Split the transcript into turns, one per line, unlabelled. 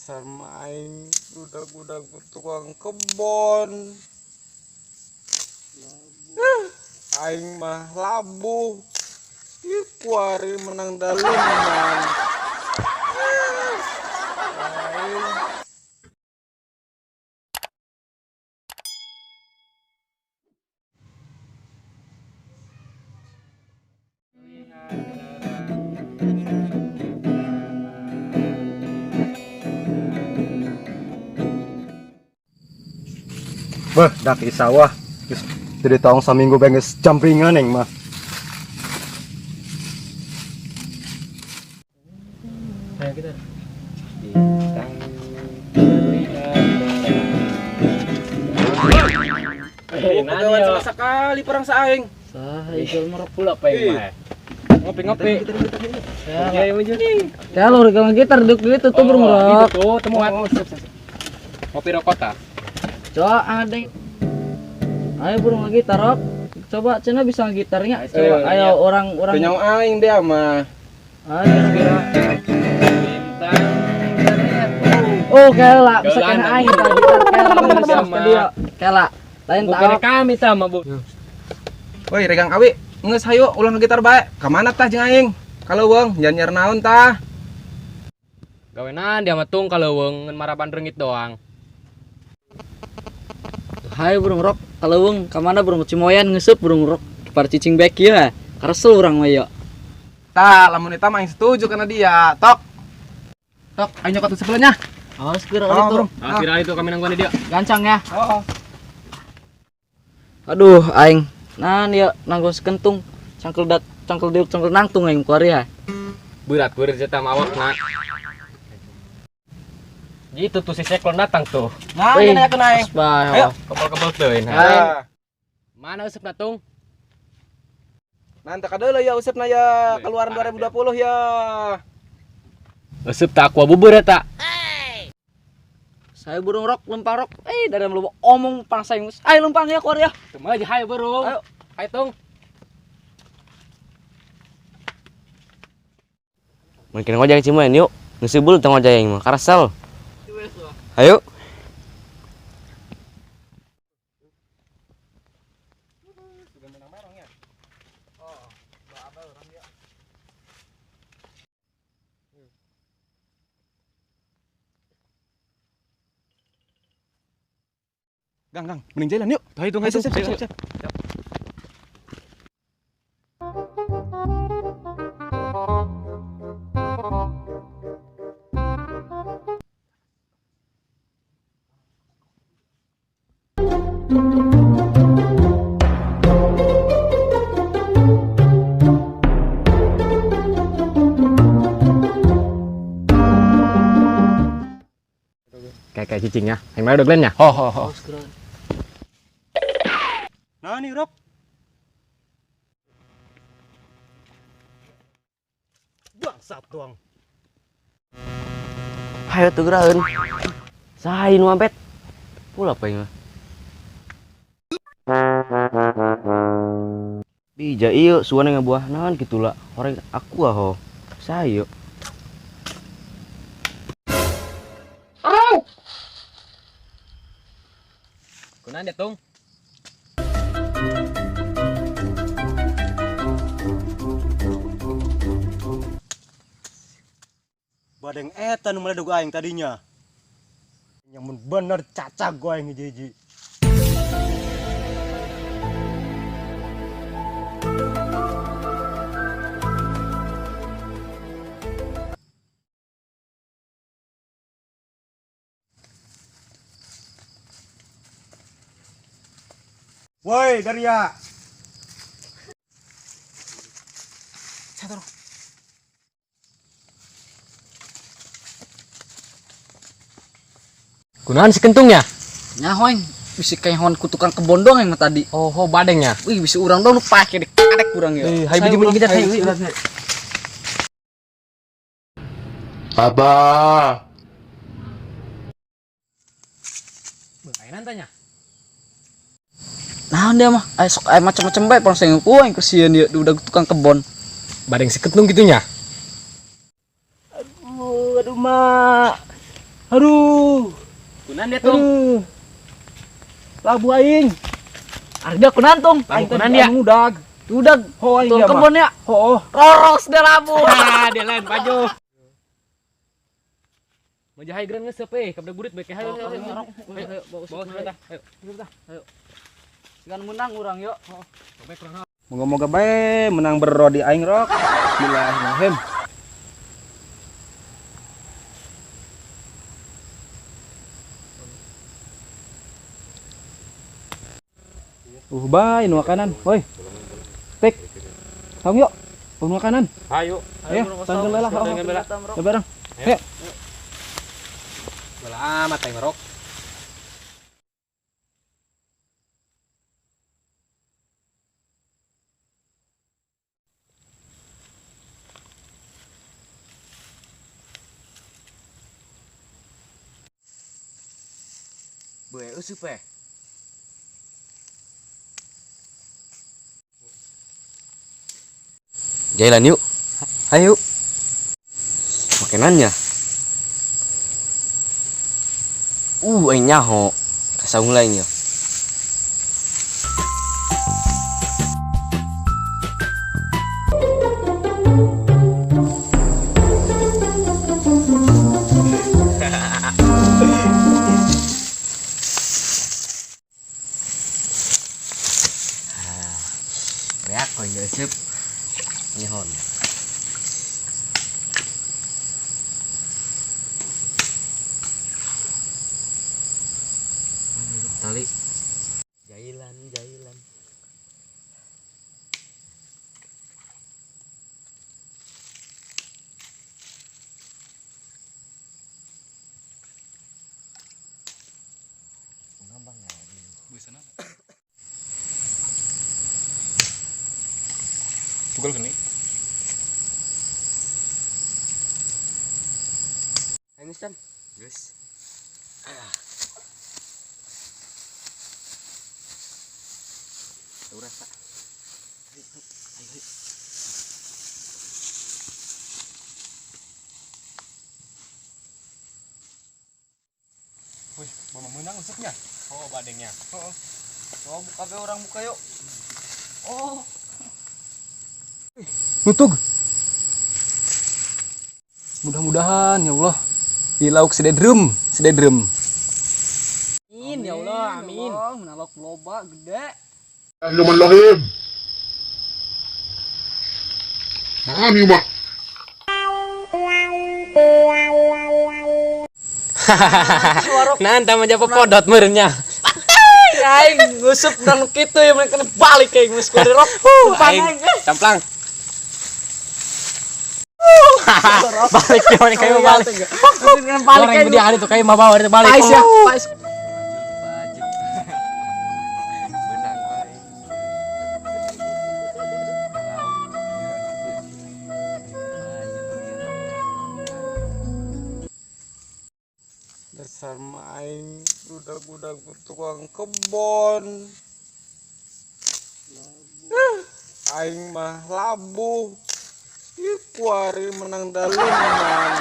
Dasar main budak-budak tukang kebon. Aing mah labuh. Ih, kuari menang daleman. Aing.
Beh, dak di sawah. Geus jadi taung saminggu bae geus jampringan aing mah.
Ayo kita.
Pegawai salah sekali perang saing.
Sah, igel merok pula pa yang mah.
Ngopi-ngopi.
Ya, ya lo regang gitar duduk dulu tuh burung rok.
Itu temuan. Ngopi rokok ta.
Coba ada. Ayo burung gitar rok. Coba cina bisa gitarnya. Coba ayo orang-orang.
Kenyang aing dia mah.
Ayo kira. Oh, kela bisa kena aing gitar kela dia. Kela. Lain
tak kami sama, Bu. Woi, regang awi. Geus hayu ulah gitar bae. Ka mana tah jeung aing? Kaleuweung nyanyiar naon tah?
Gawenan dia mah tung kaleuweung ngan maraban reungit doang.
Hai burung rok, kaleuweung ka mana burung Cimoyan ngeusup burung rok par cicing bek ieu ha. Karesel urang mah ieu.
Tah, lamun eta mah aing setuju kana dia. Tok. Tok, aing nyokot sebelahnya.
Awas geura itu.
Ah, kira itu kami nangguan dia.
Gancang ya.
Heeh.
Aduh, aing. Nah, dia nanggo sekentung, cangkel dat, cangkel diuk, cangkel nangtung aing kuari ya.
Berat berat jeta mawak nak. Gitu tuh si seklon datang tuh.
Nah, ini aku naik.
Ayo,
kebel-kebel tuh ini. Mana usep natung?
Nanti kadeuleu ya usepna ya, keluaran 2020 ya.
Usep tak aqua bubur ya tak.
Saya burung rok, lempang rok. Dari lu omong pangsai. Ayo lempang ya keluar ya.
Cuma aja hai burung.
Ayo.
Hai tung.
Mungkin ngojek Cimoyan yuk. Ngesibul tong ngojek mah karesel. Ayo.
Gang, gang, mending jalan yuk.
Tuh hitung, hitung.
Siap, siap.
Kayak cicingnya. Yang mana udah Glenn ya?
Ho ho ho.
Nah nih, Rok. Bangsat doang.
Hayo tuh geraeun. Saha nu ampet? Pula apa ini mah? Bija ieu suana ngabuah naon kitu lah. Horeng aku ah ho. Saha ieu?
Kunaon dia tung?
Badeng eta nu meledog aing tadinya. Yang mun bener cacak gua aing hiji-hiji. Woi, Daria.
Satu.
Kunaon si kentungnya?
Nyaho aing, bisi kayak ku tukang kebon doang yang tadi.
Oh, ho badengnya.
Wih, bisi urang doang nu pake dikadek urang ya.
Hayu biji biji hayu.
Abah.
Beuh, tanya.
Nah, dia mah ayo sok ayo macam-macam bae pang sing ku aing kesian dia udah tukang kebon.
Badeng si kentung gitunya.
Aduh, aduh mak.
Aduh.
Kunan dia tung.
Labu aing.
Ari dia kunan tung.
Aing
kunan dia.
Udag.
Udag.
Ho aing
Tukang
dia mah.
kebon ya.
Ho.
Roros dia labu.
Ah, dia lain baju. Majahai geran ngesep eh, kabeh burit bae hayo.
Ayo,
Bawa senjata. Ayo.
Ayo. Sigan menang urang yuk.
Moga-moga bae menang berodi aing rok. Bismillahirrahmanirrahim. Bae nu makanan. Woi. Tik. Saung yuk. Nu makanan.
Ayo.
Ayo, tanggal lah. Ya bareng. Ayo.
Bola amat aing rok.
Beuh eusup eh. Jalan yuk. Ayo. Makanannya. Aing nyaho. Kasaung lain ya. Beak koin geuseup. Nyehon. Tali. Jailan, jailan. Ngambang ya.
Tugel gini.
Ayo Stan. Guys. Udah, Pak. Ayo, ayo.
Wih, bawa menang usupnya.
Oh, badengnya.
Oh.
Coba buka be orang buka yuk. Oh.
Nutug. Mudah-mudahan ya Allah. Di lauk sidedrum, sidedrum.
Amin ya Allah, amin.
Ya Allah, menalok loba gede.
Bismillahirrahmanirrahim. Makan yuk, Mak.
Nah, entah aja popodot meureunnya.
Aing ngusup dan kitu ya mereka balik kayak geus kuari rok.
Aing camplang. Balik ya mereka kayak balik.
Balik
Orang yang hari tuh kayak mau bawa itu balik.
Pais ya, pais.
Benang bae.
Dasar mah aing budak-budak tukang kebon. Aing mah labuh. Ih, kuari menang daleman.